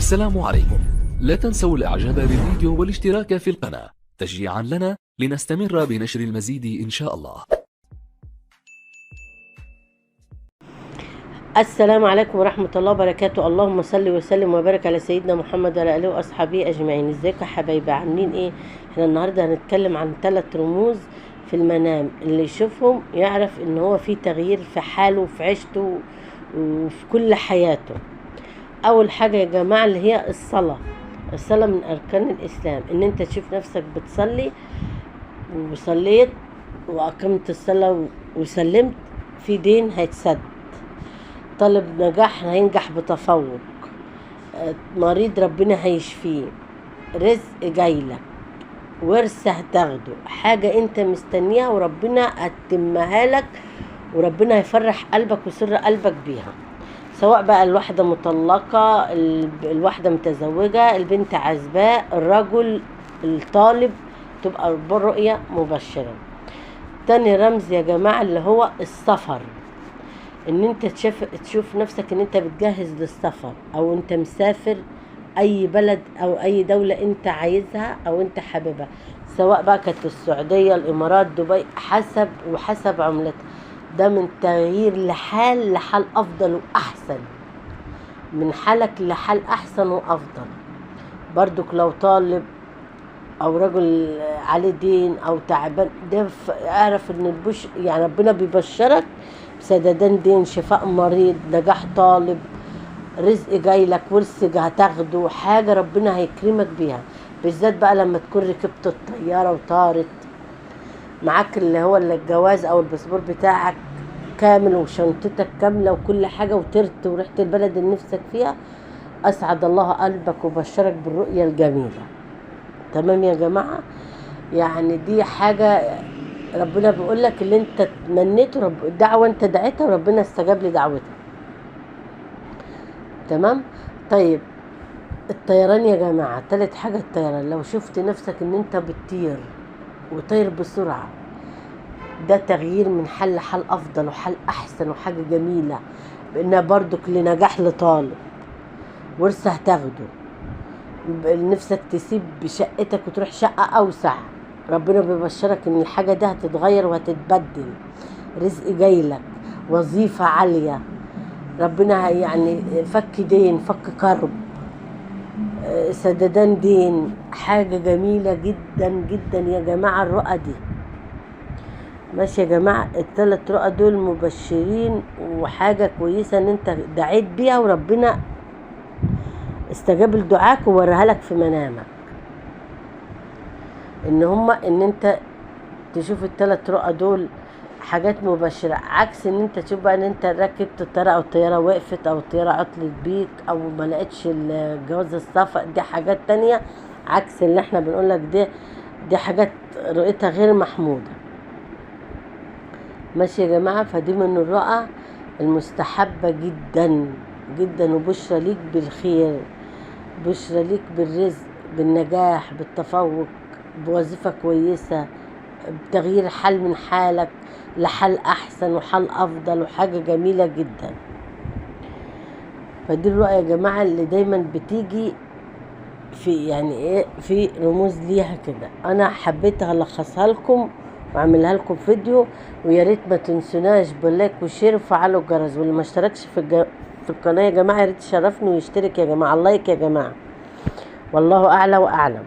السلام عليكم. لا تنسوا الاعجاب بالفيديو والاشتراك في القناة تشجيعا لنا لنستمر بنشر المزيد ان شاء الله. السلام عليكم ورحمة الله وبركاته. اللهم صل وسلم وبارك على سيدنا محمد وعلى آله وأصحابه أجمعين. ازيكم يا حبايبي، عاملين ايه؟ احنا النهاردة هنتكلم عن 3 رموز في المنام، اللي يشوفهم يعرف ان هو في تغيير في حاله وفي عيشته وفي كل حياته. اول حاجة يا جماعة اللي هي الصلاة. الصلاة من اركان الاسلام، ان انت تشوف نفسك بتصلي وصليت واقمت الصلاة وسلمت، في دين هيتسد، طالب نجاح هينجح بتفوق، مريض ربنا هيشفيه، رزق جايلك، ورث هتاخده، حاجة انت مستنيها وربنا هتتمها لك وربنا هيفرح قلبك وسر قلبك بيها. سواء بقى الواحدة مطلقة، الواحدة متزوجة، البنت عزباء، الرجل الطالب، تبقى بالرؤية مبشرة. تاني رمز يا جماعة اللي هو السفر، ان انت تشوف نفسك ان انت بتجهز للسفر او انت مسافر اي بلد او اي دولة انت عايزها او انت حاببها، سواء بقى كانت السعودية، الامارات، دبي، حسب وحسب عملتها. ده من تغيير لحال لحال افضل واحسن، من حالك لحال احسن وافضل. برضك لو طالب او رجل عليه دين او تعبان، ده اعرف ان البش يعني ربنا بيبشرك سددان دين، شفاء مريض، نجاح طالب، رزق جايلك، ورث هتاخده، حاجة ربنا هيكرمك بيها. بالذات بقى لما تكون ركبت الطيارة وطارت معاك اللي هو الجواز او الباسبور بتاعك كامل وشنطتك كاملة وكل حاجة، وطرت ورحت البلد اللي نفسك فيها، اسعد الله قلبك وبشرك بالرؤية الجميلة. تمام يا جماعة؟ يعني دي حاجة ربنا بيقول لك اللي انت تمنيته، دعوة انت دعيتها وربنا استجاب لدعوتك. تمام؟ طيب الطيران يا جماعة، تالت حاجة الطيران. لو شفت نفسك ان انت بتطير وطير بسرعة، ده تغيير من حال لحال افضل وحال احسن وحاجة جميلة، بانها برضك لنجاح لطالب، ورثة هتاخده، نفسك تسيب شقتك وتروح شقة اوسع، ربنا بيبشرك ان الحاجة دي هتتغير وهتتبدل، رزق جايلك، وظيفة عالية، ربنا يعني فك دين، فك كرب، سددان دين، حاجة جميلة جدا جدا يا جماعة الرؤى دي. ماشي يا جماعة؟ الثلاث رؤى دول مبشرين وحاجة كويسة ان انت دعيت بيها وربنا استجاب لدعاك ووريها لك في منامك. ان هما ان انت تشوف الثلاث رؤى دول حاجات مبشرة، عكس ان انت تشوف بقى ان انت ركبت الطيارة او الطيارة وقفت او الطيارة عطلت بيك او ما لقيتش الجواز السفر، دي حاجات تانية عكس اللي احنا بنقولك. دي حاجات رؤيتها غير محمودة. ماشي يا جماعة؟ فدي من الرؤى المستحبة جدا جدا، وبشرى ليك بالخير، بشرى ليك بالرزق، بالنجاح، بالتفوق، بوظيفة كويسة، بتغيير حال من حالك لحال احسن وحال افضل وحاجة جميلة جدا. فدي الرؤية يا جماعة اللي دايما بتيجي في يعني ايه، في رموز ليها كده. انا حبيت الخصها لكم واعملها لكم فيديو، ويا ريت ما تنسوناش بال like و share وفعلوا الجرس، واللي ما اشتركش في القناة يا جماعة يا ريت يشرفني ويشترك يا جماعة، ال like يا جماعة. والله اعلى واعلم.